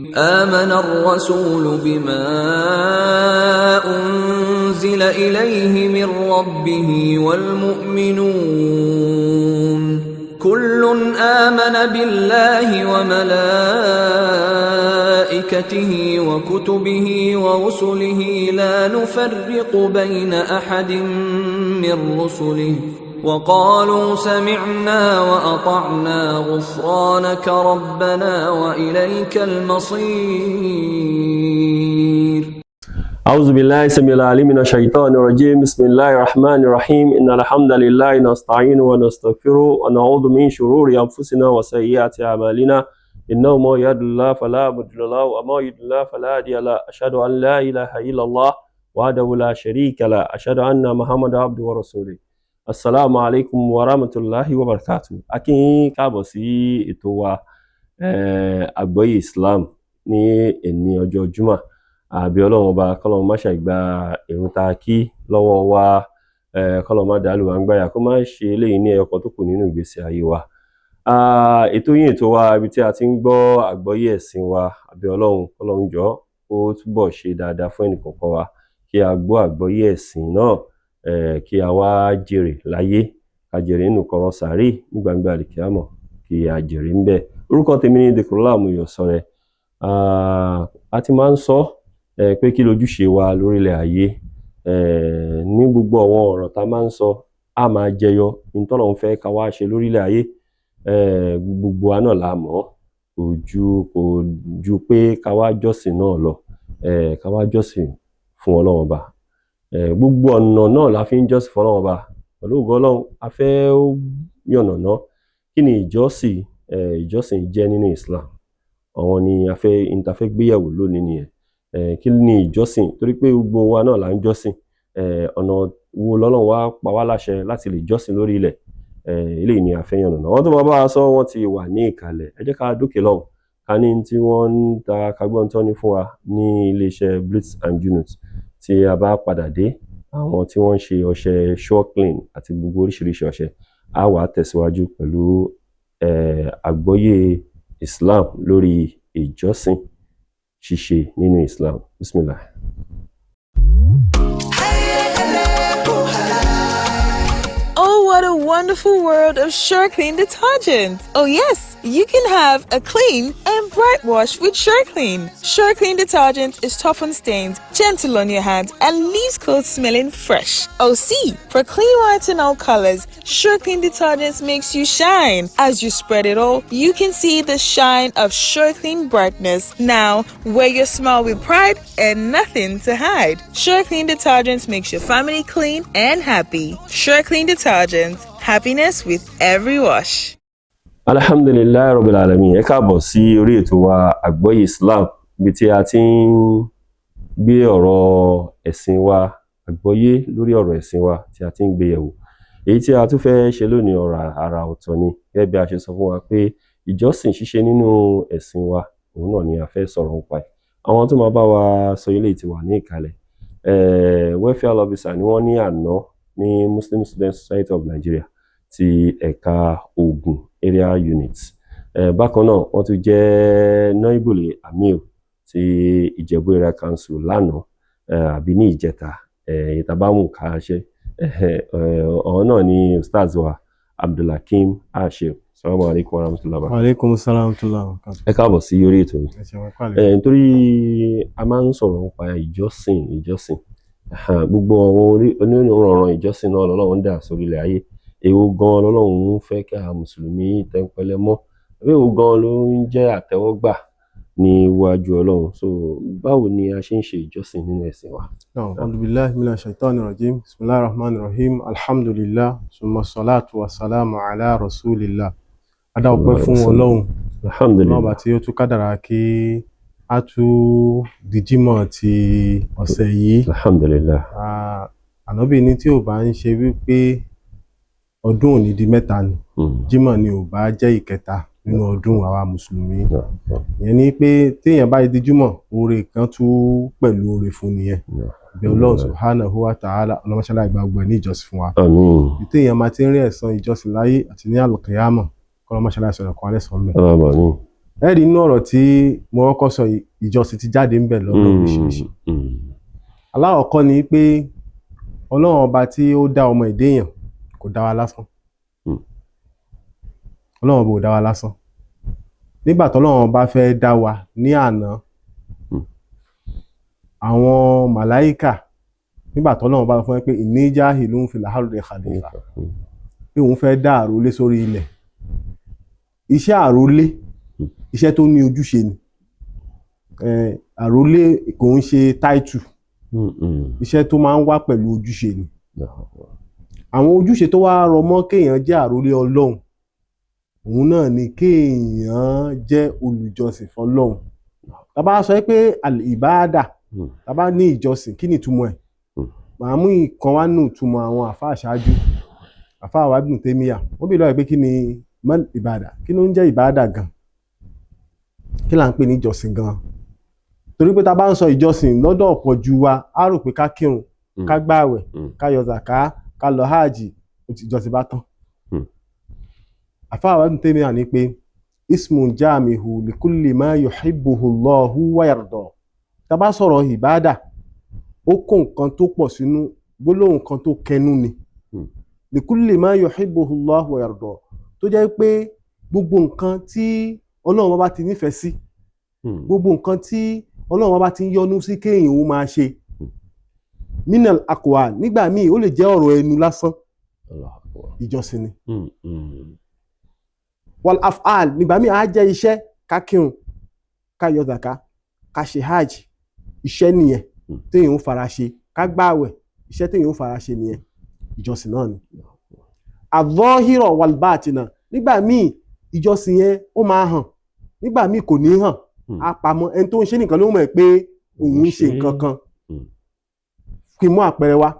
آمن الرسول بما أنزل إليه من ربه والمؤمنون كل آمن بالله وملائكته وكتبه ورسله لا نفرق بين أحد من رسله وقالوا سمعنا وأطعنا غفرانك ربنا وإليك المصير. أعوذ بالله السميع العليم من الشيطان الرجيم. بسم الله الرحمن الرحيم. إن الحمد لله نستعينه ونستغفره ونعوذ من شرور أنفسنا وسيئات أعمالنا. إنه من يهد الله فلا مضل له ومن يضلل الله فلا هادي له. أشهد أن لا إله إلا الله وحده لا شريك له. أشهد أن محمدا عبده ورسوله. السلام عليكم ورحمة الله وبركاته. A kí yín káàbọ̀ sí ètò wa Àgbọ́yé Islam ní èní ọjọ́ Jímọ̀. Àbí Ọlọ́run Ọba, kọ́lọ́run má ṣàì gba ìrun tá a kí lọ́wọ́ wa, kọ́lọ́run má dàálù wá ń gbáyà, kó má ṣe eléyìí ní ẹyọkan tó kù nínú ìgbésí ayé wa. Ètò yín, ètò wa, ibi tí a ti ń gbọ́ àgbọ́yé ẹ̀sìn wa. Àbí Ọlọ́run, kọ́lọ́run jọ̀ọ́, kó túbọ̀ ṣe dáadáa fún ẹnìkọ̀ọ̀kan wa, kí a gbọ́ àgbọ́yé ẹ̀sìn náà, kí a wá jèrè láyé, ká jèrè nínú kọ̀rọ̀ sàárè, ní gbangba àlìkíyámọ̀, kí a jèrè ńbẹ̀. Orúkọ tèmi ní Dhikrullah Muyọ̀sọ̀rẹ́. A ti máa ń sọ pé kí lojúṣe wa lórílẹ̀ ayé. Ní gbogbo àwọn ọ̀rọ̀ tá a máa ń sọ, á máa jẹyọ ní tọ́lọ́run fẹ́ ká wá ṣe lórílẹ̀ ayé. Gbogbo wa náà la mọ̀ ọ́, kò ju pé ká wá jọ́sìn náà lọ, ká wá jọ́sìn fún Ọlọ́run Ọba. Gbogbo ọ̀nà náà la fi ń jọ́sìn fún Ọlọ́run Ọba. Pẹ̀lú ògo Ọlọ́run, a fẹ́ yànnàná kí ni ìjọ́sìn, ìjọ́sìn jẹ́ nínú Islam. Àwọn ni a fẹ́ n ta fẹ́ gbéyẹ̀wò lónìí nìyẹn. Kí ni ìjọsìn? Torí pé gbogbo wa náà là ń jọ́sìn. Ọ̀nà wo lọ́lọ́run wá pa wá láṣẹ láti lè jọ́sìn lórí ilẹ̀? Eléyìí ni a fẹ́ yànnàná. Àwọn tó máa bá wa sọ, wọ́n ti wà ní ìkàlẹ̀. Ẹ jẹ́ ká dókè lọ́hùn, ká ní tí wọ́n ń ta kagbọ́n tán ní fún wa ní iléeṣẹ́ Blitz and Junut. Tí a bá padà dé, àwọn tí wọ́n ń ṣe ọṣẹ Sure Clean àti gbogbo oríṣiríṣi ọṣẹ, á wàá tẹ̀síwájú pẹ̀lú àgbọ́yé Islam lórí ìjọsìn ṣíṣe nínú Islam. Bismillah. Oh, what a wonderful world of Sure Clean detergent. Oh, yes, you can have a clean and bright wash with Sure Clean. Sure Clean detergent is tough on stains, gentle on your hands, and leaves clothes smelling fresh. Oh, see, for clean whites in all colors, Sure Clean detergent makes you shine. As you spread it all, you can see the shine of Sure Clean brightness. Now, wear your smile with pride and nothing to hide. Sure Clean detergent makes your family clean and happy. Sure Clean detergent, happiness with every wash. Alhamdulillahi rabbil alamin. Ẹ káàbọ̀ sí orí ètò wa Àgbọ́yé Islam, ibi tí a ti ń gbé ọ̀rọ̀ ẹ̀sìn wa, àgbọ́yé lórí ọ̀rọ̀ ẹ̀sìn wa tí a ti ń gbé yẹ̀wò. Èyí tí a tún fẹ́ ṣe lónìí, ọ̀rọ̀ àrà ọ̀tọ̀ ni. Gẹ́gẹ́ bí a ṣe sọ fún wa pé ìjọsìn ṣíṣe nínú ẹ̀sìn wa, òun náà ni a fẹ́ sọ̀rọ̀ nípa ẹ̀. Àwọn tó máa bá wa sọ eléyìí ti wà ní ìkàlẹ̀. Welfare officer ni wọ́n ní àná ní Muslim Student Society of Nigeria ti ẹ̀ka Ògùn area unit. Bákan náà, wọ́n tún jẹ́ Naibul Amir ti Ìjẹ̀bú Area Council lánàá, àbí ní ìjẹta, ìtàbámù ká ṣe. Ọ̀hún náà ni Ustaz wa Abdulhakeem Ashir. Salamu alaykum wa rahmatullahi wa barakatuh. Aleykum salaam wa rahmatullahi wa barakatuh. Ẹ káàbọ̀ sí orí ètò yìí. Ẹ ṣeun, ẹ kú àlejò. Nítorí a máa ń sọ̀rọ̀ nípa ìjọsìn, ìjọsìn. Gbogbo àwọn onírànràn ìjọsìn náà lọ́lọ́run dà sórí ilẹ̀ ayé. Èwo gan lọ́lọ́run ń fẹ́ kí a mùsùlùmí tẹnpẹlẹ mọ́? Àbí èwo gan ló ń jẹ́ àtẹ́wọ́gbà níwájú Ọlọ́run? So báwo ni a ṣe ń ṣe ìjọsìn nínú ẹ̀sìn wa? Naam, a'udhu billahi minash shaitani rajim. Bismillahir rahmanir rahim. Alhamdulillah, summa salatu wa salamu ala rasulillah. A dá ọpẹ́ fún Ọlọ́run. Alhamdulillah. Ọlọ́run ọba tí ó tún kádàrá kí a tún di Jímọ̀ ti ọ̀sẹ̀ yìí. Alhamdulillah. Ah, Ànábì ní tí ò bá ń ṣe wípé ọdún òní di mẹ́ta ni, Jímọ̀ ni ò bá jẹ́ ìkẹta nínú ọdún àwa mùsùlùmí. Ìyẹn ni pé téèyàn bá di Jímọ̀, oore kan tún pẹ̀lú oore fún nìyẹn. Bí Ọlọ́run subhanahu wa ta'ala, ọlọ́mọṣálá ìgbà gbogbo ẹ̀ ní ìjọsìn fún wa. Àmín. Téèyàn máa ti ń rí ẹ̀san ìjọsìn láyé àti ní àlùkìyámọ̀, kọ́lọ́mọṣálá ìsọ̀rọ̀ kan alẹ́ sàn mẹ́. Àmín. Ẹ rí inú ọ̀rọ̀ tí mo kọ́kọ́ sọ yìí, ìjọsìn ti jáde ń bẹ̀ lọ́nà oríṣiríṣi. Alákọ̀ọ́kọ́ ni pé Ọlọ́run ọba tí ó dá ọmọ ẹ̀dá èèyàn kò dá wa lásán. Ọlọ́run ọba ò dá wa lásán. Nígbà tọ́lọ́run ọba fẹ́ dá wa ní àná, àwọn màláíkà, nígbà tọ́lọ́run ọba sọ fún wọn pé inni jahilun fil ardi khalifa, pé òun fẹ́ dá àrólé sórí ilẹ̀. Iṣẹ́ àrólé, iṣẹ́ tó ní ojúṣe ni. Àrólé kò ń ṣe táìtù, iṣẹ́ tó máa ń wá pẹ̀lú ojúṣe ni. Àwọn ojúṣe tó wá rọ mọ́ kéèyàn jẹ́ àrólé Ọlọ́run, òun náà ni kéèyàn jẹ́ olùjọsìn fọ́lọ́run. Tá bá sọ pé ìbáàdà, tá bá ní ìjọsìn, kí ni ìtumọ̀ ẹ̀? Màá mú ìkan wá nù ìtumọ̀ àwọn àfáà ṣáájú, àfáà wa Ibn Taymiyyah. Wọ́n bí lọ́wọ́ pé kí ni mal ìbáàdà, kí ló ń jẹ́ ìbáàdà gan, kí là ń pè ní ìjọsìn gan? Torí pé tá bá ń sọ ìjọsìn lọ́dọ̀ ọ̀pọ̀ ju wa, á rò pé ká kírun, ká gbààwẹ̀, ká yọ zàká, ká lọ hajj, ìjọsìn bá tán. Àfáà wa Ibn Taymiyyah ní pé ismun jamihu likulli ma yuhibbuhu Allahu wa yarda. Tá bá sọ̀rọ̀ ìbáàdà, ó kó nǹkan tó pọ̀ sínú, gbólóhùn kan tó kẹnu ni. Likulli ma yuhibbuhu Allahu wa yarda, tó jẹ́ pé gbogbo nǹkan tí Ọlọ́run bá ti nífẹ̀ẹ́ sí, gbogbo nǹkan tí Ọlọ́run bá ti ń yọ́nú sí kéèyàn ó máa ṣe. Minal aqwal, nígbà míì ó lè jẹ́ ọ̀rọ̀ ẹnu lásán, ìjọsìn ni. Wal af'al, nígbà míì á jẹ́ iṣẹ́, ká kírun, ká yọ zàká, ká ṣe hajj, iṣẹ́ nìyẹn téèyàn ó fara ṣe, ká gbààwẹ̀, iṣẹ́ téèyàn ó fara ṣe nìyẹn, ìjọsìn náà ni. Àzọ́hírọ̀ wal batina, nígbà míì ìjọsìn yẹn ó máa hàn, nígbà míì kò ní hàn, á pamọ́, ẹni tó ń ṣe nìkan ló mọ̀ pé òun ń ṣe nǹkan kan. Kí n mú àpẹẹrẹ wá.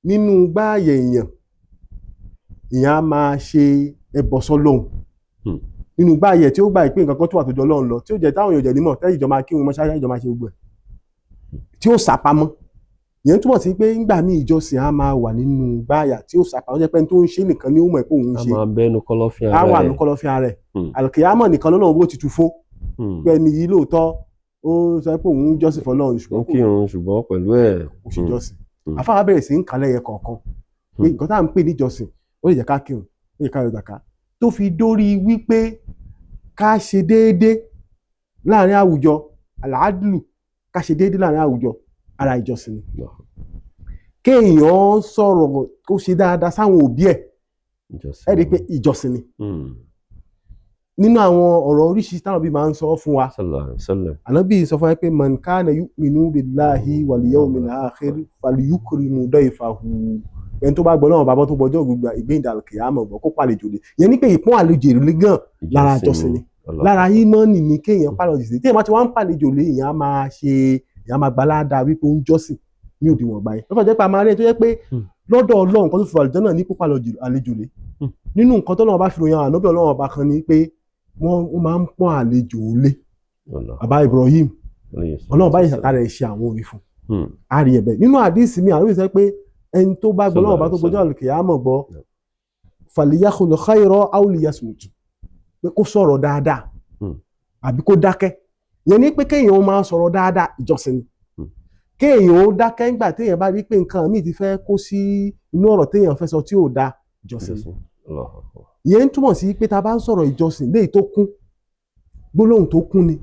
Nínú gbáàyè èèyàn, èèyàn á máa ṣe ẹbọ sọ́lọ́hun. Nínú gbáàyè tí ó gbà pé nǹkan kan tó wà tó jọ Ọlọ́run lọ, tí ó jẹ́ táwọn èèyàn jẹ̀ nímọ̀, tẹ́lẹ̀ ìjọ máa kírun mọ́ṣáláṣí, ìjọ máa ṣe gbogbo ẹ̀, tí ó sàpamọ́. Ìyẹn túmọ̀ sí pé ńgbà míì ìjọsìn á máa wà nínú gbáàyà tí ó sàpamọ́, jẹ́ pé ẹni tó ń ṣe nìkan ni ó mọ̀ pé òun ń A ṣe. máa bẹ́nu kọ́lọ́fín Á ara wà rẹ̀. ní kọ́lọ́fín ara ẹ̀. Àlùkìyámọ̀ nìkan lọ́nà owó ti tu fó pé ẹni yìí lóòótọ́ ó sọ pé òun ń jọ́sìn fọ́lọ́run, Ó ṣùgbọ́n kò kírun, ṣùgbọ́n pẹ̀lú ẹ̀ kò ṣe jọ́sìn. Àfáà bẹ̀rẹ̀ sí ń kà lẹ́yẹ kọ̀ọ̀kan pé nǹkan tá à ń pè ní ìjọsìn, ó lè jẹ́ ká kírun, ó lè ká yọ zàká, tó fi dórí wípé ká ṣe déédé láàrin àwùjọ, àlàádùlù, ká ṣe déédé láàrin àwùjọ, ara ìjọsìn ni. Kéèyàn sọ̀rọ̀ kó ṣe dáadáa sáwọn òbí ẹ̀, Ìjọsìn. Ẹ rí i pé ìjọsìn ni. Nínú àwọn ọ̀rọ̀ oríṣiríṣi táwọn bí máa ń sọ fún wa, Sallallahu alaihi wasallam. Ànábì sọ fún wa pé man kana yu'minu billahi wal yawmil akhir falyukrim dayfahu. Ẹni tó bá gbọ́ náà bàbá tó gbọ́jọ́ gbogbo ìgbéǹda kìámọ̀ gbọ́, kó pàlejò lé. Ìyẹn ní pé ìpọ́n àlejò lé gan lára ìjọsìn ni. Allah. Lára ìmánì ni kéèyàn pàlejò sí. Téèyàn bá ti wá ń pàlejò lé, èèyàn á máa ṣe, èèyàn á máa gbalada wípé ó ń jọ́sìn ní òdiwọ̀n gbà yẹn. Lọ́fà jẹ́ pé a máa rí ẹni tó jẹ́ pé lọ́dọ̀ Ọlọ́run kan tó fi àlùjánnà náà ní pípa àlejò lé. Nínú nǹkan tọ́lọ́run bá fi ròyìn àwọn ànábì Ọlọ́run ọba kan ni pé wọ́n máa ń pọ́n àlejò lé. Allah. Bàbá Ibrahim, Alayhi salatu Ọlọ́run bá wassalam. ìṣàtà rẹ̀ ṣe àwọn orí fún a rí ẹ̀bẹ̀ nínú àdísì mi. Àwọn ìṣẹ́ pé ẹni tó bá gbọ́ Ọlọ́run bá tó gbọ́jọ́ àlùkìyámọ̀ gbọ́, falyaqul khayran aw liyasmut, pé kó sọ̀rọ̀ dáadáa àbí kó dákẹ́. Yẹn ní pé kéèyàn ó máa sọ̀rọ̀ dáadáa, ìjọsìn ni. Kéèyàn ó dákẹ́ ńgbà téèyàn bá rí pé nǹkan míì ti fẹ́ kó sí inú ọ̀rọ̀ téèyàn fẹ́ sọ tí ò dáa, ìjọsìn ni. Ìjọsìn. Allahu Akbar. Ìyẹn ń túmọ̀ sí pé tá a bá ń sọ̀rọ̀ ìjọsìn léyìí tó kún, gbólóhùn tó kún ni,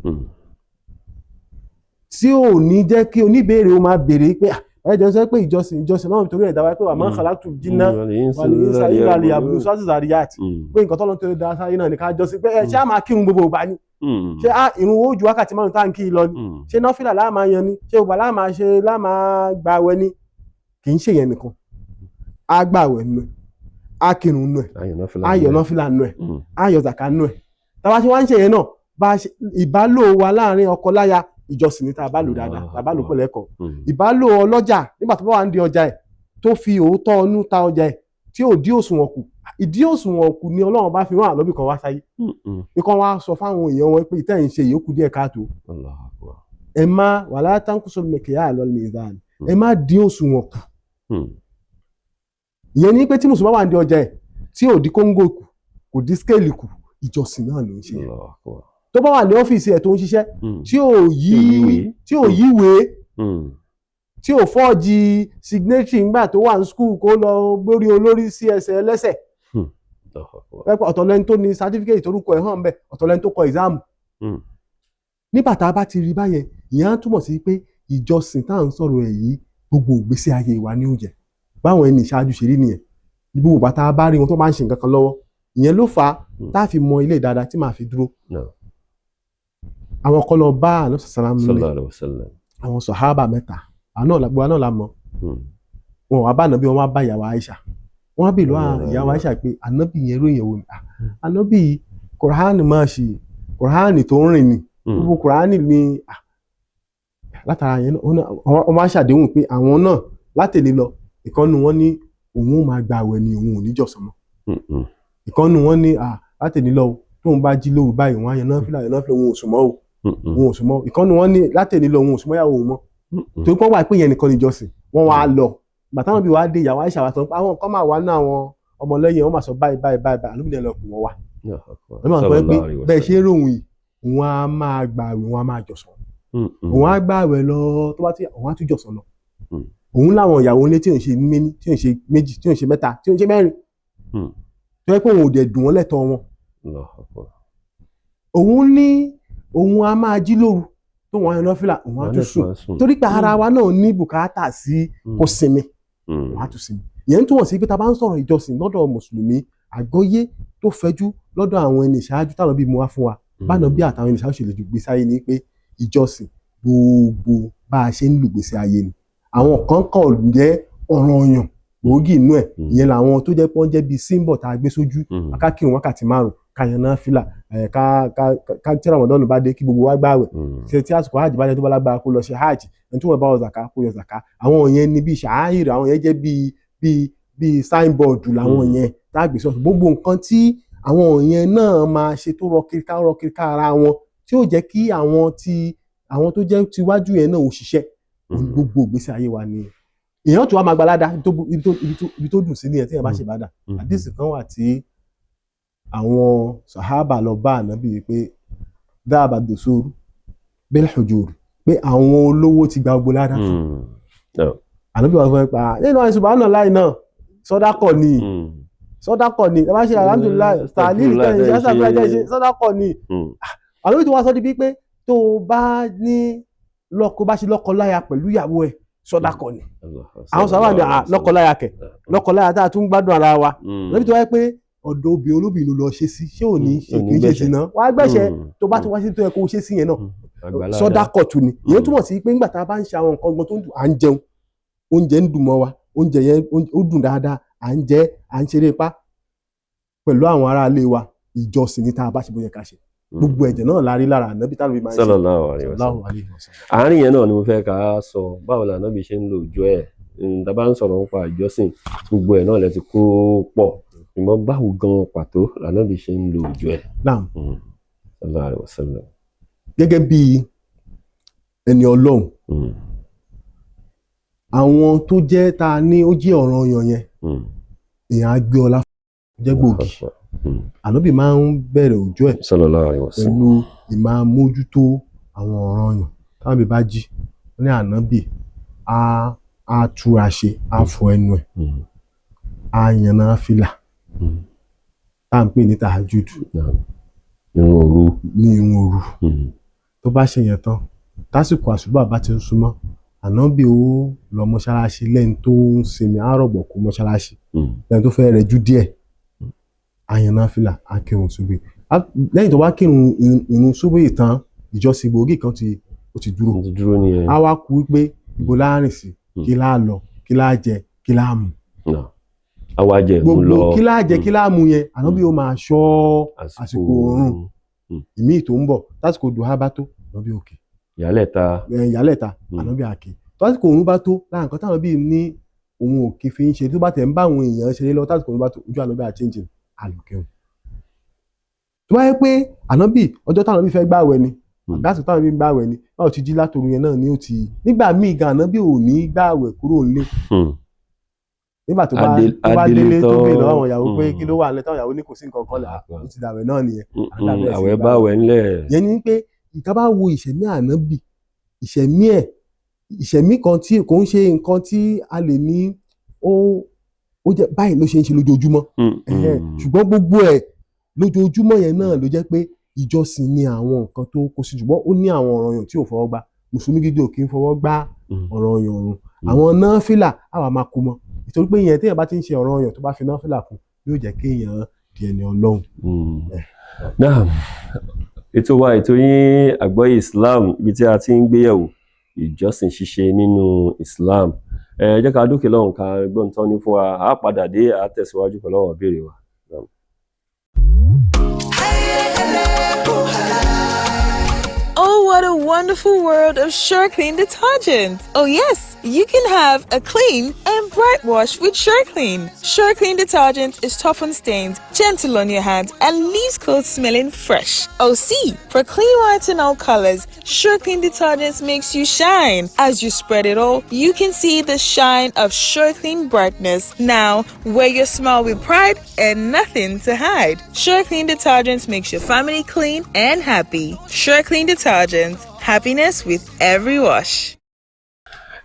tí ò ní jẹ́ kí oníbèrè ó máa béèrè pé, "Ah, ẹ jẹ́ sọ pé ìjọsìn, ìjọsìn náà nítorí ẹ̀dá wa pé wà máa ń khalaqtu jinna wal insa illa liya'budun suratul Zariyat, pé nǹkan tọ́lọ́ tó dá sáyé náà ní ká jọ́sìn, pé ẹ ṣé á máa kírun gbogbo ìgbà ni? Ṣé á ìrun ó ju wákàtí 5 tá à ń kí lọ ni? Ṣé nọ́fìlà láà máa yan ni? Ṣé ògbà láà máa ṣe, láà máa gbààwẹ̀ ni?" Kì í ṣe yẹn nìkan. Á gbààwẹ̀ nù ẹ̀, á kírun nù ẹ̀, á yọ nọ́fìlà nù ẹ̀, á yọ zàká nù ẹ̀. Tá a bá ṣe wá ń ṣe yẹn náà, bá a ṣe ìbálò wa láàrin ọkọ láya, ìjọsìn ni tá a bá lò dáadáa, tá a bá lò pẹ̀lú ẹ̀kọ́. Ìbálò ọlọ́jà nígbà tó bá wà ń di ọjà ẹ̀, tó fi òótọ́ ọnú ta ọjà ẹ̀, tí ò dí òṣùwọ̀n kù. Ìdí òṣùwọ̀n kù ni Ọlọ́run bá fi rán ànábì kan wá sáyé, pé kán wá sọ fáwọn èèyàn wọn pé ìtẹ́ ń ṣe ìyókù díẹ̀ káàtó. Allahu Akbar. Ẹ má wala tanqusul mikyal wal mizan, ẹ má dín òṣùwọ̀n kù. Ìyẹn ní pé tí mùsùlùmí wà ń di ọjà ẹ̀, tí ò dí kóńgò kù, kò dí scale kù, ìjọsìn náà ló ń ṣe. Allahu Akbar. Tó bá wà ní ọ́fíìsì ẹ̀ tó ń ṣiṣẹ́, tí ò yí yíwèé. Tí ò yíwèé, tí ò forge signatory ńgbà tó wà ní school, kó lọ gbórí olórí sí ẹsẹ̀ ẹlẹ́sẹ̀. Allahu Akbar. Pẹ́pẹ́ ọ̀tọ̀ lẹ́ni tó ní certificate torúkọ ẹ̀ hàn bẹ́ẹ̀, ọ̀tọ̀ lẹ́ni tó kọ exam. Nígbà tá a bá ti rí báyẹn, ìyẹn á túmọ̀ sí pé ìjọsìn tá à ń sọ̀rọ̀ ẹ̀ yìí, gbogbo ìgbésí ayé wa ní ó jẹ́. Báwọn ẹni ìṣáájú ṣe rí nìyẹn. Gbogbo bàtà bá rí wọn tó máa ń ṣe nǹkan kan lọ́wọ́, ìyẹn ló fà á tá a fi mọ ilé dáadáa tí màá fi dúró. No. Àwọn kan lọ bá Ànábì sàlámù nílé. Sallallahu alaihi wasallam. Àwọn sọ̀hábà mẹ́ta, àwọn náà gbogbo wa náà la mọ̀. Wọn wá bá Ànábì, wọn wá bá ìyàwó Aisha. Wọn wá bèèrè lọ́wọ́ ìyàwó Aisha pé Ànábì yẹn ròyìn wo ni? Ah, Ànábì Kùránì máa ṣe, Kùránì tó ń rìn ni. Gbogbo Kùránì ni. Ah, látara yẹn náà, wọ́n wá ṣàdéhùn pé àwọn náà látẹ̀lé lọ, ìkànnì wọn ní òun ó máa gba àwẹ̀ ni, òun ò ní jọ̀sán mọ́. Ìkànnì wọn ní, ah, látẹ̀lé lọ, tóun bá jí lóru báyìí, wọn á yan náfìlà, yan náfìlà, òun ò sùn mọ́ o, òun ò sùn mọ́. Ìkànnì wọn ní látẹ̀lé lọ, òun ò sùn mọ́ ìyàwó òun mọ́, torí pé wọ́n wà pé yẹn nìkan níjọsìn. Wọ́n wá lọ bàtà wọn bí wàá dé, ìyàwó Aisha wá sọ pé àwọn kan máa wà ní àwọn ọmọlẹ́yìn wọn máa sọ báyìí báyìí báyìí báyìí. Àlùmílẹ̀ lọ pè wọ́n wá. Allahu Akbar. Wọ́n máa sọ pé Sallallahu alaihi bẹ́ẹ̀ ṣe wasallam. ń ròhun yìí, òun á máa gbà àwẹ̀, òun á máa jọ̀sán. Òun á gbà àwẹ̀ lọ, tó bá ti òun á tún jọ̀sán lọ. Òun láwọn ìyàwó ilé tí òun ṣe méní, tí òun ṣe méjì, tí òun ṣe mẹ́ta, tí òun ṣe mẹ́rin, tó yẹ pé òun ò dẹ̀ dùn wọ́n lẹ́tọ̀ọ́ wọn. Allahu Akbar. Òun ní òun á máa jí lóru tó wọn á yan náfìlà, òun á tún sùn, torí pé ara wa náà ní bùkátà sí kó sinmi, òun á tún sinmi. Ìyẹn ń túmọ̀ sí pé tá a bá ń sọ̀rọ̀ ìjọsìn lọ́dọ̀ mùsùlùmí, àgbọ́yé tó fẹ̀jú lọ́dọ̀ àwọn ẹni ìṣáájú táwọn bí mu wá fún wa, báwọn bí àtàwọn ẹni ìṣáájú ṣe lè gbèsè ayé ni pé ìjọsìn gbogbo bá a ṣe ń lò gbèsè ayé ni. Àwọn kan kàn jẹ́ ọ̀ranyàn gbòógì inú ẹ̀. Ìyẹn làwọn tó jẹ́ pé wọ́n jẹ́ bíi symbol tá a gbé sójú: ká kírun wákàtí 5, ká yan náfìlà, ẹ̀, ká tí Ramadan bá dé, kí gbogbo wa gbààwẹ̀, ṣe tí àsìkò hajj bá dé, tó bá lágbára kó lọ ṣe hajj, ẹni tí wọ́n bá yọ zaka kó yọ zaka. Àwọn yẹn ni bíi ṣàáhìrì, àwọn yẹn jẹ́ bíi signboard làwọn yẹn tá a gbé sọ́ọ̀tù. Gbogbo nǹkan tí àwọn yẹn náà máa ṣe tó rọ kiri ká ara wọn, tí ó jẹ́ kí àwọn tí àwọn tó jẹ́ tiwájú yẹn náà ò ṣiṣẹ́. Gbogbo ìgbésí ayé wa ni èèyàn tó wá máa gbalada. Ibi tó dùn sí nìyẹn tí èèyàn bá ṣe ìbádà. Àdìsí kan wà tí àwọn sàhábà lọ bá Ànábì wípé dhahaba dusur bil ujur, pé àwọn olówó ti gba gbogbo ládàá. Ànábì wà fún ẹ pa nínú àìsàn bá láì náà, sọdákọ̀ ni, sọdákọ̀ ni. Ẹ bá ṣe alhamdulillah, tàlílì tẹ̀ ṣe, astaghfirullah tẹ̀ ṣe, sọdákọ̀ ni. Ànábì tó wá sọ di bí pé tó o bá ní lọ́kọ, bá ṣe lọ́kọ láya pẹ̀lú ìyàwó ẹ̀, sọdákọ̀ ni. Àwọn sàhábà ní à lọ́kọ láya kẹ̀, lọ́kọ láya tá a tún gbádùn ara wa. Ànábì tó wáyé pé ọ̀dọ̀ obìnrin olóbìnrin ló lọ ṣe sí, ṣé ò ní ṣe kì í ṣe sí náà wàá gbẹ̀ṣẹ̀. Tó bá tún wá sí tó yẹ kó o ṣe sí yẹn náà, sọdákọ̀ tún ni. Ìyẹn túmọ̀ sí pé nígbà tá a bá ń ṣe àwọn nǹkan gan tó ń dùn, à ń jẹun, oúnjẹ ń dùn mọ́ wa, oúnjẹ yẹn ó dùn dáadáa, à ń jẹ, à ń ṣeré ipá pẹ̀lú àwọn aráalé wa, ìjọsìn ní tá a bá ṣe bóyá ká ṣe. Gbogbo ẹ̀jẹ̀ náà la rí lára Ànábì táwọn bí máa ń ṣe. Sallallahu alaihi wasallam. Sallallahu alaihi wasallam. Àárín yẹn náà ni mo fẹ́ ká sọ, báwo la Ànábì ṣe ń lo ọjọ́ ẹ̀. Tá a bá ń sọ̀rọ̀ nípa ìjọsìn, gbogbo ẹ̀ náà lẹ ti kó pọ̀, ṣùgbọ́n báwo gan pàtó l'Ànábì ṣe ń lo ọjọ́ ẹ̀? Naam. Sallallahu alaihi wasallam. Gẹ́gẹ́ bí ẹni Ọlọ́run, àwọn tó jẹ́ ta ní ó jẹ́ ọ̀ranyàn yẹn, èèyàn á gbé ọlá jẹ́ gbòógì. Ànábì máa ń bẹ̀rẹ̀ ọjọ́ ẹ̀ Sallallahu alaihi wasallam. pẹ̀lú ìmáa mójútó àwọn ọ̀ranyàn. Táwọn bí bá jí, wọ́n ní Ànábì á túra ṣe, á fọ ẹnu ẹ̀, á yan náfìlà tá à ń pè ní tahajud. Naam. Irun òru. Ní irun òru. Tó bá ṣe yẹn tán, tásìkò àsùbá bá ti ń súnmọ́, Ànábì ó lọ mọ́ṣáláṣí lẹ́ni tó ń sinmi, á rọ̀gbọ̀kú mọ́ṣáláṣí lẹ́ni tó fẹ́ rẹjú díẹ̀, á yan náfìlà, á kírun súbì. Lẹ́yìn tó bá kírun irun súbì tán, ìjọsìn gbòógì kan ti ó ti dúró. Mo ti dúró nìyẹn. Á wá kú wípé ibo láà rìn sí, kí láà lọ, kí láà jẹ, kí láà mu. Naam. Àwa jẹ ìmú lọ. Gbogbo kí láà jẹ, kí láà mu yẹn, Ànábì ó máa ṣọ́ àsìkò oorun ìmíì tó ń bọ̀. Tásìkò dùhà bá tó, Ànábì òkè. Ìyálẹ̀ta. Ìyálẹ̀ta. Ànábì àkè tásìkò oorun bá tó. Lára nǹkan táwọn bíi ní òun òkè fi ń ṣe, tó bá tẹ̀ ń bá àwọn èèyàn ṣeré lọ, tásìkò oorun bá tó, ojú Ànábì àchẹ́ǹjì àlùkẹ́hùn. Tó bá yẹ pé Ànábì, ọjọ́ táwọn bí fẹ́ gbààwẹ̀ ni, àgbàsìkò táwọn bí ń gbààwẹ̀ ni, báwo ti jí látòru yẹn náà ni ó ti. Nígbà míì gan, Ànábì ò ní gbààwẹ̀ kúrò nílé. Nígbà tó bá tó bá délé tó bèèrè lọ́wọ́ àwọn ìyàwó pé kí ló wà nílẹ̀, táwọn ìyàwó ní kò sí nǹkan kan là, ó ti dàwẹ̀ náà nìyẹn. Àwẹ̀ bá wẹ̀ ńlẹ̀. Yẹn ni pé ìta bá wo ìṣẹ̀mí ànábì, ìṣẹ̀mí ẹ̀, ìṣẹ̀mí kan tí kò ń ṣe nǹkan tí a lè ní ó jẹ́ báyìí ló ṣe ń ṣe lójoojúmọ́. Ṣùgbọ́n gbogbo ẹ̀ lójoojúmọ́ yẹn náà ló jẹ́ pé ìjọsìn ni àwọn nǹkan tó kó sí, ṣùgbọ́n ó ní àwọn ọ̀ranyàn tí ò fọwọ́ gbá. Mùsùlùmí gidi ò kí ń fọwọ́ gbá ọ̀ranyàn ọ̀run. Àwọn náfìlà àwa máa kú mọ́, ìtorí pé ìyẹn téèyàn bá ti ń ṣe ọ̀ranyàn tó bá fi náfìlà kún, yóò jẹ́ kéèyàn di ẹni Ọlọ́run. Naam, ètò wa ètò yín Àgbọ́yé Islam, ibi tí a ti ń gbéyẹ̀wò ìjọsìn ṣíṣe nínú Islam. Ẹ jẹ́ ká dókè lọ́hùn ká gbọ́n tán ní fún wa, a padà dé, a tẹ̀síwájú pẹ̀lú àwọn ìbéèrè wa. Oh, what a wonderful world of Sure Clean detergent. Oh yes, you can have a clean and bright wash with Sure Clean. Sure Clean detergent is tough on stains, gentle on your hands, and leaves clothes smelling fresh. Oh, see, for clean whites in all colors, Sure Clean detergent makes you shine. As you spread it all, you can see the shine of Sure Clean brightness. Now, wear your smile with pride and nothing to hide. Sure Clean detergent makes your family clean and happy. Sure Clean detergent, happiness with every wash.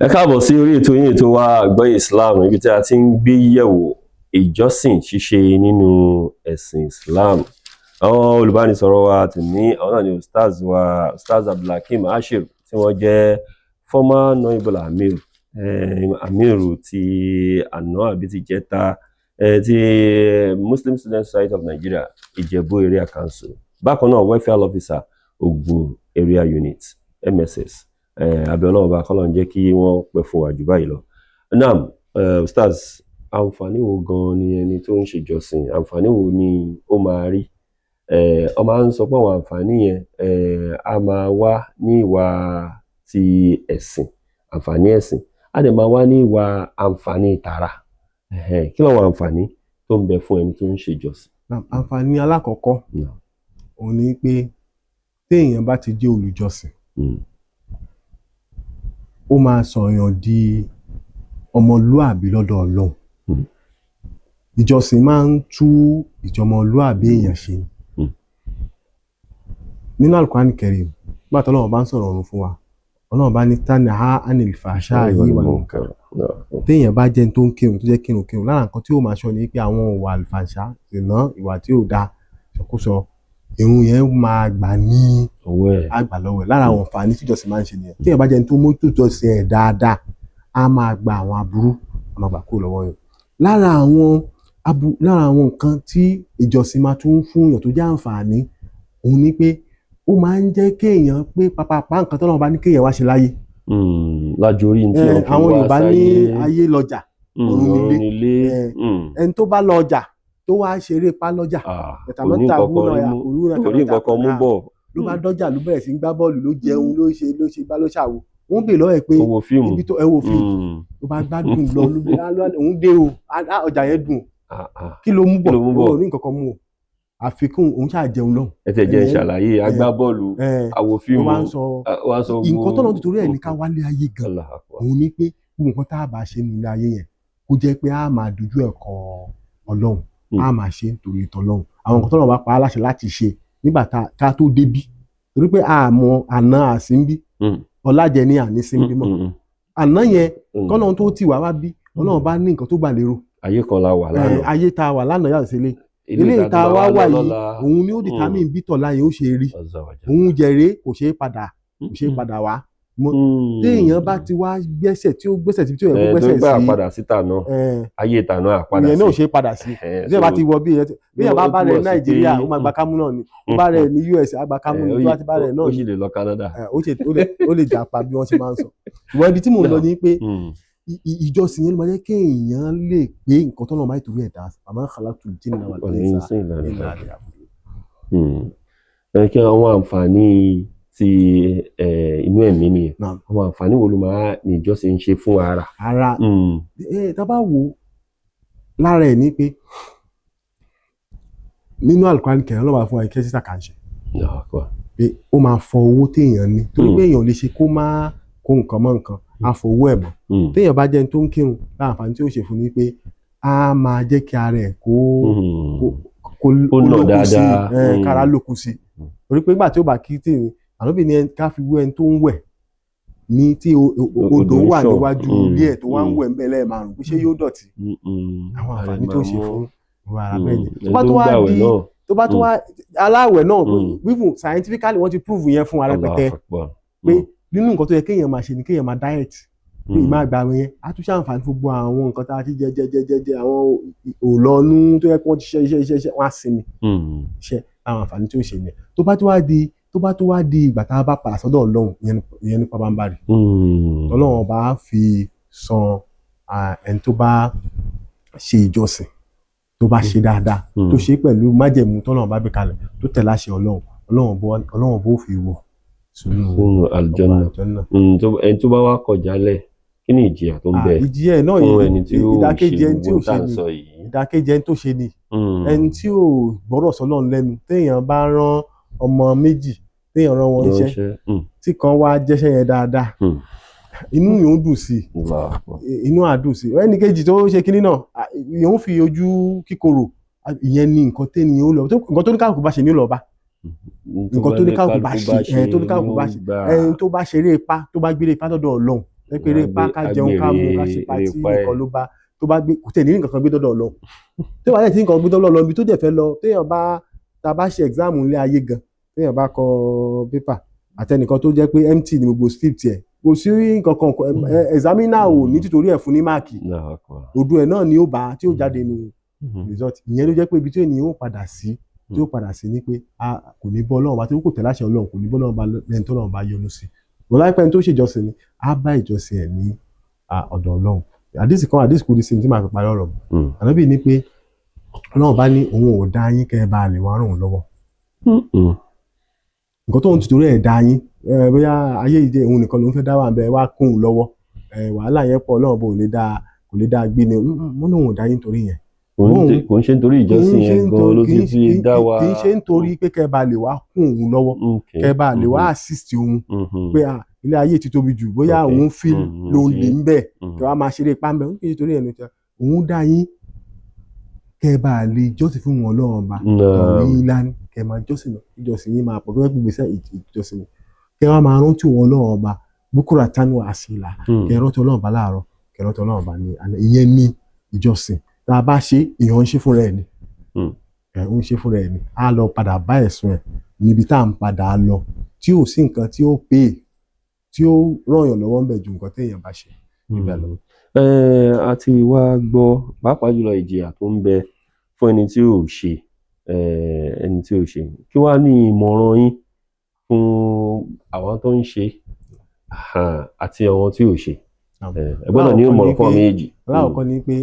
Ẹ káàbọ̀ sí orí ètò yín ètò wa Àgbọ́yé Islam, ibi tí a ti ń gbé yẹ̀wò ìjọsìn ṣíṣe nínú ẹ̀sìn Islam. Àwọn olùbánisọ̀rọ̀ wa tòní, àwọn náà ni ustaz wa, Ustaz Abdulhakeem Ashir, tí wọ́n jẹ́ former Noibul Amir, Amiru ti àná àbí ti jẹta, ti Muslim Student Society of Nigeria, Ìjẹ̀bú Area Council, bákan náà welfare officer, Ògùn Area Unit, MSS. Abẹ́ Ọlọ́run bá kọ́lọ́n jẹ́ kí wọ́n pẹ́ fún wa jù báyìí lọ. Naam, ustaz, àǹfààní wo gan ni ẹni tó ń ṣèjọsìn, àǹfààní wo ni ó máa rí? Ọ máa ń sọ pé àwọn àǹfààní yẹn á máa wá ní ìwà ti ẹ̀sìn, àǹfààní ẹ̀sìn, á dẹ̀ máa wá ní ìwà àǹfààní tara. Kí làwọn àǹfààní tó ń bẹ fún ẹni tó ń ṣèjọsìn? Naam, àǹfààní alákọ̀ọ́kọ́ òun ni pé téèyàn bá ti jẹ́ olùjọsìn, ó máa sọ̀yàn di ọmọlúàbí lọ́dọ̀ Ọlọ́run. Ìjọsìn máa ń tú ìjọmọlúàbí èèyàn ṣe. Nínú Al-Qur'an Karim, nígbà tí Ọlọ́run bá ń sọ̀rọ̀ ọ̀run fún wa, Ọlọ́run bá ní tanha anil fahsha'i wal munkar. Téèyàn bá jẹ́ tó ń kírun, tó jẹ́ kírun kírun, lára nǹkan tí ó máa ṣọ́ ni pé àwọn ìwà àlùfàǹṣá, ìná, ìwà tí ò dáa, ìṣọkúsọ, irun yẹn máa gbà ní ọwọ́ ẹ̀. Àgbà lọ́wọ́ ẹ̀. Lára àwọn àǹfààní tíjọsìn máa ń ṣe nìyẹn. Téèyàn bá jẹ́ tó mójútó ìjọsìn ẹ̀ dáadáa, á máa gba àwọn aburú, á máa gbà kúrò lọ́wọ́ yẹn. Lára àwọn nǹkan tí ìjọsìn máa tún fún èèyàn tó jẹ́ àǹfààní òun ni pé ó máa ń jẹ́ kéèyàn pé pàpàpà nǹkan tọ́lọ́run bá ní kéèyàn wá ṣe láyé. Lájorí ní tí wọ́n fi Àwọn wá Yorùbá ní sáyé. Ayé lọjà, ọ̀run nílé. Nílé. Ẹni tó bá lọ ọjà tó wá ṣeré pa lọ́jà, Kò ní ẹ̀tàmọ́tà nǹkan wúnà kan mú, òwúrọ̀ kò ní nǹkan kan mú bọ̀. Ló bá dọ́jà, ló bẹ̀rẹ̀ sí ń gbá bọ́ọ̀lù, ló jẹun, ló ṣe gbá, ló ṣàwo, wọ́n bèèrè lọ́wọ́ ẹ̀ pé Ó wo fíìmù. Ibi tó ẹ wo fíìmù, ló bá gbádùn lọ, ló bí òun dé o, ọjà yẹn dùn, kí ló mú bọ̀? Kí ló mú bọ̀? Ó ní nǹkan kan mú o, àfikún òun ṣáà jẹun lọ. Ẹ tẹ̀ jẹ́ ń ṣàlàyé, agbábọ́ọ̀lù, àwo Ló fíìmù, wá ń sọ wá ń sọ nǹkan tọ́lọ́ nítorí ẹ̀ ní ká wálé ayé gan. Allahu Akbar. Òun ni pé gbogbo nǹkan tá a bá ṣe nínú ilé ayé yẹn, kó jẹ́ pé a máa dojú ẹ̀ kọ Ọlọ́run, a máa ṣe nítorí tọlọ́run, àwọn nǹkan tọ́lọ́run bá pa á láṣẹ láti ṣe nígbà ká tó débí, torí pé a mọ àná àsínbí, ọlájẹ ní àní sínbí mọ́ àná yẹn, kọ́lọ́run tó tì wá wá bí, Ọlọ́run bá ní nǹkan tó gbà lérò. Ayé kan la wà lánàá. Ayé tá a wà lánàá yàtọ̀ sí ilé ilé ìta wá wà yìí, òun ni ó determine bí tọ̀la yẹn ó ṣe rí. Azza wa jalla. Òun jẹ̀rẹ̀ kò ṣeé padà wá mọ́. Téèyàn bá ti wá gbẹ́sẹ̀ tí ó gbẹ́sẹ̀ tí ó yẹ kó Tó gbẹ́sẹ̀ gbà sí, padà síta náà, ayé ìta náà àpadà ìyẹn náà ò sí. ṣeé padà sí. Bí èèyàn bá ti wọ bí èèyàn bá ó bá rẹ̀ túmọ̀ sí Nàìjíríà, pé ó máa gba kámú náà ni. Ó bá rẹ̀ ní US, á gba kámú ni. Ó Tó bá ti bá rẹ̀ náà ó sì lè lọ Canada. Ó lè jàpá bí wọ́n ṣe máa ń sọ. Ìwọ ibi tí mò ń lọ ni pé ìjọsìn yẹn ló máa jẹ́ kéèyàn lè pé nǹkan tó lọ́ọ́ máa torí ẹ̀ dá, àmọ́ khalaqtul jinna wal insa illa liya'budun. Ẹ kí àwọn àǹfààní ti inú ẹ̀mí nìyẹn. Naam. Àwọn àǹfààní wo ló máa ní ìjọsìn ń ṣe fún ara? Ara, tá a bá wo lára ẹ̀ ni pé nínú Al-Qur'an kẹrin, Ọlọ́run bá fún wa ìkẹ́ sísà kà ń ṣe Allahu Akbar. Pé ó máa fọ owó téèyàn ní, torí pé èèyàn ò lè ṣe kó má kó nǹkan mọ́ nǹkan, á fọ owó ẹ̀ mọ́. Téèyàn bá jẹ́ ẹni tó ń kírun, lára àǹfààní tí ó ṣe fún ni pé á máa jẹ́ kí ara ẹ̀ kó kó Kó nà lókun sí dáadáa. Kára lókun sí, torí pé nígbà tí ó bá kí tèmi, ànábì ní ká fi wé ẹni tó ń wẹ̀ ní tí odò Odò ń wà ṣàn. níwájú ilé ẹ̀ tó wá ń wẹ̀ ń bẹ̀ lẹ́ẹ̀márùn-ún, pé ṣé yóò dọ̀tí? Àwọn àǹfààní tó ń ṣe fún irú ara bẹ́ẹ̀ ni. Tó bá Ẹni tó tó ń wá gbàwẹ̀ di náà. tó bá tó wá aláwẹ̀ náà, even scientifically wọ́n ti prove yẹn fún wa rẹpẹtẹ Allahu Akbar. pé nínú nǹkan tó yẹ kéèyàn máa ṣe ni kéèyàn máa diet, pé ìmáa àgbàwẹ̀ yẹn á tún ṣàǹfààní fún gbogbo àwọn nǹkan tá a ti jẹ jẹ jẹ jẹ jẹ, àwọn òlọ́nú tó yẹ kí wọ́n ti ṣe iṣẹ́ iṣẹ́ iṣẹ́, wọ́n á sinmi iṣẹ́. Àwọn àǹfààní tí ó ṣe nìyẹn. Tó bá tó wá di ìgbà tá a bá padà sọ́dọ̀ Ọlọ́run, ìyẹn ní pabambarì Ọlọ́run ọba á fi san ẹni tó bá ṣe ìjọsìn, tó bá ṣe dáadáa, tó ṣe pẹ̀lú májẹ̀mú tọ́lọ́run bá gbé kalẹ̀, tó tẹ̀lé àṣẹ Ọlọ́run, Ọlọ́run bó fi wọ̀ sínú Sínú àlùjánnà. àlùjánnà. Ẹni tó bá wá kọjá lẹ̀, kí ni ìjìyà tó ń bẹ Ìjìyà ẹ̀ náà fún ẹni tí ó ṣe ìdákejì ẹni tí ò gbogbo tá ṣe à ń ni sọ yìí? Ìdákejì ẹni tó ṣe ni ẹni tí ò gbọ́rọ̀ sọ́lọ́run lẹ́nu. Téèyàn bá rán ọmọ méjì, téèyàn rán wọn iṣẹ́, Ránṣẹ́. Tí kan wá jẹ́ṣẹ́ yẹn dáadáa, inú yòó dùn sí Allahu Akbar. i, inú àdùn sí i. Ẹnì kejì tó ṣe kinní náà, yòó fi ojú kíkorò. Ìyẹn ni nǹkan tẹ́ni ó lọ, nǹkan tó ní kálukú bá ṣe ní ó lọ bá. Nǹkan tó ní kálukú bá ṣe, tó ní kálukú bá ṣe, ẹni tó bá ṣeré ipá, tó bá gbére ipá dọ́dọ̀ Ọlọ́run, ẹ pé eré ipá, ká jẹun, ká mu, ká ṣe party nìkan ló bá tó bá gbé, kò tẹ̀ ní nǹkan kan gbé dọ́dọ̀ Ọlọ́run. Tó bá dẹ̀ tí nǹkan gbé dọ́dọ̀ Ọlọ́run, ibi tó dẹ̀ fẹ́ lọ, téèyàn bá tá a bá ṣe exam ilé ayé gan, téèyàn bá kọ pépà àtẹnìkan tó jẹ́ pé empty ni gbogbo script ẹ̀, kò sí nǹkan kan, examiner ò ní títorí ẹ̀ fún ní máàkì. Allahu Akbar. Òdo ẹ̀ náà ni ó bá tí ó jáde nù result. Ìyẹn ló jẹ́ pé ibi tí ènìyàn ó padà sí, tí ó padà sí ni pé a kò ní bọ́ Ọlọ́run bá tí kò tẹ̀lé àṣẹ Ọlọ́run, kò ní bọ́ Ọlọ́run bá lẹ́ni tó Ọlọ́run bá yọ́nú sí. Wọ́n láìpẹ́, ẹni tó ṣèjọsìn ni á bá ìjọsìn ẹ̀ ní ọ̀dọ̀ Ọlọ́run. Àdìsí kan, àdìsí kò ní sí ní tí màá fi parí ọ̀rọ̀. Ànábì ní pé Ọlọ́run bá ní òun ò dá yín kẹ́ ẹ bá lè wá ràn òun lọ́wọ́. Nǹkan tó ń tìtorí ẹ̀ dá yín, bóyá ayé ìdí òun nìkan ló ń fẹ́ dá wà ń bẹ wá kún un lọ́wọ́, wàhálà yẹn pọ̀, Ọlọ́run bò lè dá, kò lè dá gbé ni wọ́n lóun ò dá yín torí yẹn. Kò ń ṣe nítorí ìjọsìn yẹn gan ló ti fi dá wa. Kì í ṣe nítorí pé kẹ́ ẹ bá lè wá kún òun lọ́wọ́, kẹ́ ẹ bá lè wá assist òun, pé ilé ayé ti tóbi jù, bóyá òun feel lonely ń bẹ̀, kẹ́ wàá máa ṣeré ipá ń bẹ̀. Kì í ṣe torí ẹ̀ nìkan òun dá yín, kẹ́ ẹ bá lè jọ́sìn fún wọn Ọlọ́run ọba torí ìlànà kẹ́ ẹ máa jọ́sìn lọ, ìjọsìn yín máa pọ̀, kẹ́ ẹ gbèsè ìjọsìn kẹ́ ẹ wá máa rántí wọn Ọlọ́run ọba búkúrà tánú àṣìlá, kẹ́ ẹ rántí Ọlọ́run ọba láàárọ̀, kẹ́ ẹ rántí Ọlọ́run ọba ní alẹ́. Ìyẹn ní ìjọsìn tá a bá ṣe, èèyàn ń ṣe fúnra ẹ̀ ni, ẹ̀ ń ṣe fúnra ẹ̀ ni, á lọ padà bá ẹ̀sùn ẹ̀ níbi tá à ń padà lọ, tí ò sí nǹkan tí ó pè é tí ó ràn yàn lọ́wọ́ ń bẹ̀ ju nǹkan téèyàn bá ṣe níbẹ̀ lọ. A ti wá gbọ́ pàápàá jùlọ ìjìyà tó ń bẹ fún ẹni tí ò ṣe, ẹni tí ò ṣe. Kí wàá ní ìmọ̀ràn yín fún àwọn tó ń ṣe àti àwọn tí ò ṣe? Ẹ gbọ́dọ̀ ní ìmọ̀ràn fún àwọn méjì. Alákọ̀ọ́kọ́ ni pé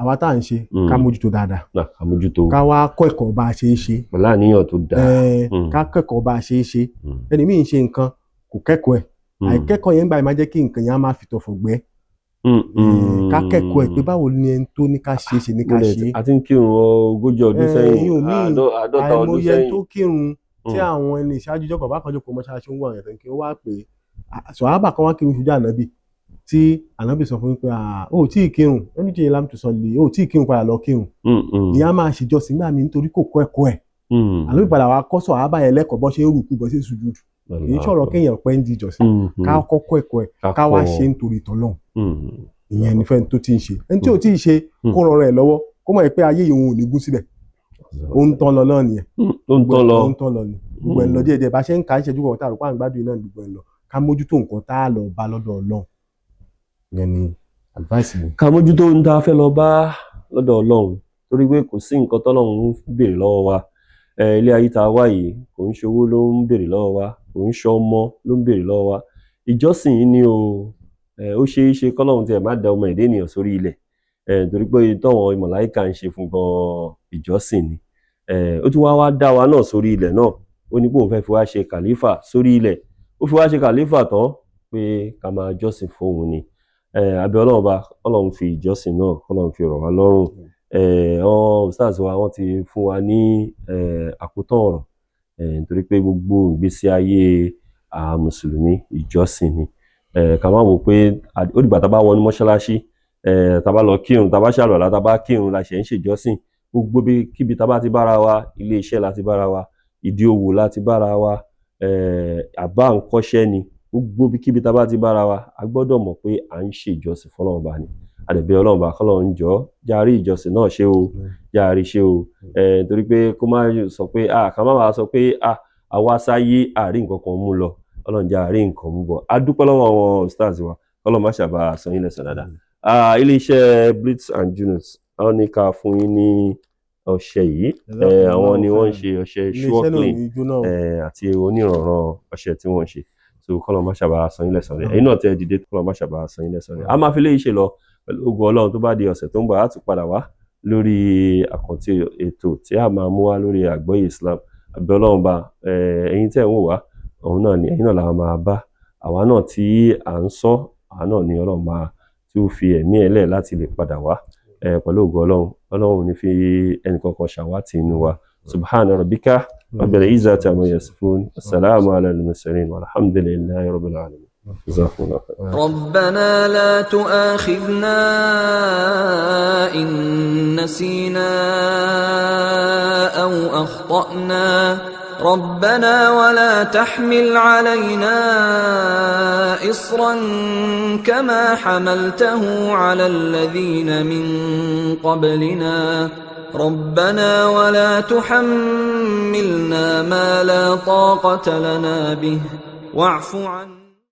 àwa tá à ń ṣe, ká mójútó dáadáa. Ká mójútó. Ká wá kọ́ ẹ̀kọ́ bá a ṣe é ṣe. Pẹ̀lú àníyàn tó dáa. Ká kẹ́kọ̀ọ́ bá a ṣe é ṣe. Ẹni míì ń ṣe nǹkan, kò kẹ́kọ̀ọ́ ẹ̀. Àìkẹ́kọ̀ọ́ yẹn ń gbà máa jẹ́ kí nǹkan yẹn á máa fi tọ̀fọ̀ gbẹ́. Ká kẹ́kọ̀ọ́ ẹ̀ pé báwo ni ẹni tó ní ká ṣe é ṣe ní ká ṣe é. A ti ń kírun 40 ọdún sẹ́yìn, 50 ọdún àìmọye sẹ́yìn. Tó kírun tí àwọn ẹni ìṣáájú jọkọ̀ bá kọjú kó mọ́ṣáláṣí ń wọ àwọn ẹ̀tọ́ kí ó wá pé sọ̀hábà kan wá kírun ṣojú ànábì, tí ànábì sọ fún mi pé ó tí ì kírun, ó ní jẹ́ lam tusalli, ó tí ì kírun, padà lọ kírun. Ìyá máa ṣèjọsìn nígbà mi nítorí kò kọ́ ẹ̀kọ́ ẹ̀. Ànábì padà wá kọ́ sọ̀hábà yẹn lẹ́kọ̀ọ́ bọ́ ṣe ń rùkú, bọ́ ṣe ń sùjúdù. Kì í ṣọ̀rọ̀ kéèyàn pẹ́ ń di ìjọsìn. Ká kọ́kọ́ ẹ̀kọ́ ẹ̀, ká wá ṣe nítorí tọ́lọ́hun. Ìyẹn ní fẹ́ni tó ti ń ṣe. Ẹni tí ò tí ì ṣe, kó rọra ẹ̀ lọ́wọ́, kó mọ̀ pé ayé yìí òun ò ní gún síbẹ̀, ó ń tán lọ náà nìyẹn. Ó ń tán lọ. Ó ń tán lọ ni. Gbogbo ẹ̀ ń lọ díẹ̀ díẹ̀, bá ṣe ń kà á ìṣẹ́jú kan tá a rò pé à ń gbádùn iná, gbogbo ẹ̀ ń lọ. Ká mójútó nǹkan tá a lọ bá lọ́dọ̀ Ọlọ́run. Ìyẹn ni advice mi. Ká mójútó ohun tá a fẹ́ lọ bá lọ́dọ̀ Ọlọ́run, torí pé kò sí nǹkan tọ́lọ́run ń béèrè lọ́wọ́ wa. Ilé ayé tá a wá yìí, kò ń ṣowó ló ń béèrè lọ́wọ́ wa, kò ń ṣọmọ ló ń béèrè lọ́wọ́ wa, ìjọsìn yìí ni o. Ó ṣeé ṣe kọ́lọ́run tiẹ̀ má da ọmọ ẹ̀dá ènìyàn sórí ilẹ̀, torí pé tọ́wọ́n màláíkà ń ṣe fún gan ìjọsìn ni. Ó tún wá wá dá wa náà sórí ilẹ̀ náà, ó ní pé òun fẹ́ fi wá ṣe kàlífà sórí ilẹ̀. Ó fi wá ṣe kàlífà tán pé ká máa jọ́sìn fóun ni. Abẹ́ Ọlọ́run bá Ọlọ́run fi ìjọsìn náà, Ọlọ́run fi rọ̀ wá lọ́rùn. Àwọn ustaz wa, wọ́n ti fún wa ní àkótán ọ̀rọ̀, nítorí pé gbogbo ìgbésí ayé àwọn mùsùlùmí, ìjọsìn ni. Ká má wò pé ó dìgbà tá a bá wọnú mọ́ṣáláṣí Tá bá lọ kírun, tá bá ṣàlùwàlá, tá bá kírun la ṣe ń ṣèjọ́sìn. Gbogbo bí kíbi tá bá ti bára wa, ilé iṣẹ́ la ti bára wa, ìdí òwò la ti bára wa, àbá ń kọ́ṣẹ́ ni, gbogbo bí kíbi tá bá ti bára wa, a gbọ́dọ̀ mọ̀ pé à ń ṣèjọ́sìn fọ́lọ́run bá ni. Àdẹ̀bẹ̀ Ọlọ́run bá kọ́lọ́run jọ járí ìjọsìn náà ṣe o, járí ṣe o. Torí pé kó má sọ pé ká má wàá sọ pé àwa sáyé àrí nǹkan kan mú lọ, Ọlọ́run já àrí nǹkan mú bọ̀. A dúpẹ́ lọ́wọ́ àwọn stars wa, Ọlọ́run má ṣàbà san yín lẹ́san dáadáa. Iléeṣẹ́ Blitz and Junos, àwọn ní ká fún yín ní ọṣẹ yìí. Àwọn ni wọ́n ń ṣe ọṣẹ Iléeṣẹ́ náà Sure Clean ní jóná o. Àti onírànràn ọṣẹ tí wọ́n ń ṣe. So kọ́lọ́ má ṣàbà san yín lẹ́san rẹ̀. Ẹ̀yin náà tẹ́ ẹ dìde, kọ́lọ́ má ṣàbà san yín lẹ́san rẹ̀. A máa fi léyìí ṣe lọ. Pẹ̀lú ògo Ọlọ́run, tó bá di ọ̀sẹ̀ tó ń bọ̀, á tún padà wá lórí àkàntì ètò tí a máa mú wá lórí àgbọ́yé Islam. Àbí Ọlọ́run bá ẹ̀yin tẹ́ ń wò wá, òun náà ni ẹ̀yin náà làwọn máa bá. Àwa náà tí à ń sọ, àwa náà ni Ọlọ́run máa tún fi ẹ̀mí ẹ̀ lẹ̀ láti lè padà wá pẹ̀lú ògo Ọlọ́run. Ọlọ́run ò ní fi ẹnìkankan ṣàwátì inú wa. Subhana rabbika rabbil izzati amma yasifun, assalamu ala al-mursalin, walhamdulillahi rabbil alamin. Jazakumullahu khairan. ربنا لا تؤاخذنا إن نسينا أو أخطأنا، ربنا ولا تحمل علينا إصرا كما حملته على الذين من قبلنا، ربنا ولا تحملنا ما لا طاقة لنا به، واعف عنا.